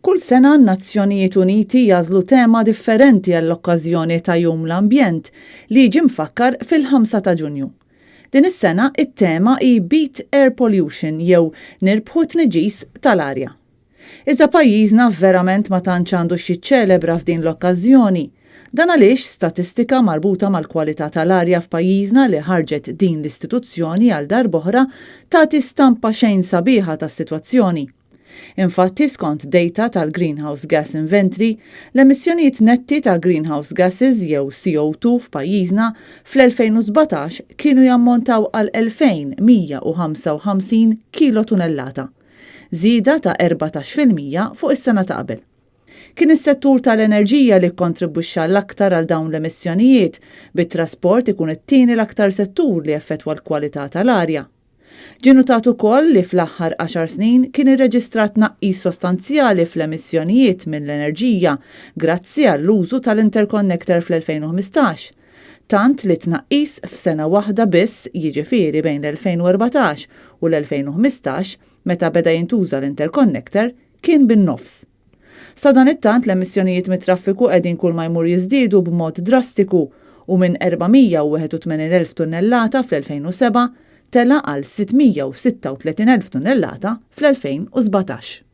Kull sena n-Nazzjonijiet Uniti jagħżlu tema differenti għall-okkażjoni ta' Jum l-Ambjent li jiġi mfakkar fil-5 ta' Ġunju. Din is-sena it-tema hi Beat Air Pollution jew Nirbħu t-Tniġġis tal-Arja. Iżda pajjiżna verament ma tantx għandu x'jiċċelebra f'din l-okkażjoni. Dan għaliex statistika marbuta mal-kwalità tal-arja f'pajjiżna li ħarġet din l-istituzzjoni għal darb'oħra tagħti stampa xejn sabiħa tas-sitwazzjoni. Infatti, skont data tal-Greenhouse Gas Inventory, l-emissjonijiet netti ta' greenhouse gases jew CO2 f'pajjiżna fl-2017 kienu jammontaw għal 2,155 kilotunellata, żieda ta' 14% fuq is-sena ta' qabel. Kien is-settur tal-enerġija li kkontribwixxa l-aktar għal dawn l-emissjonijiet, bit-trasport ikun it-tieni l-aktar settur li effettwa l-kwalità tal-arja. Ġie notat ukoll li fl-aħħar għaxar snin kien irreġistrat tnaqqis sostanzjali fl-emissjonijiet mill-enerġija grazzi għall-użu tal-interconnector fl-2015, tant li t-tnaqqis f'sena waħda biss, jiġifieri bejn l-2014 u l-2015 meta beda jintuża l-interconnector, kien bin-nofs. Sadanittant l-emissjonijiet mit-traffiku qegħdin kulma jmur jiżdiedu b'mod drastiku u minn 481,000 tunnellata fl-2007 tela' għal 636,000 tunnellata fl-2017.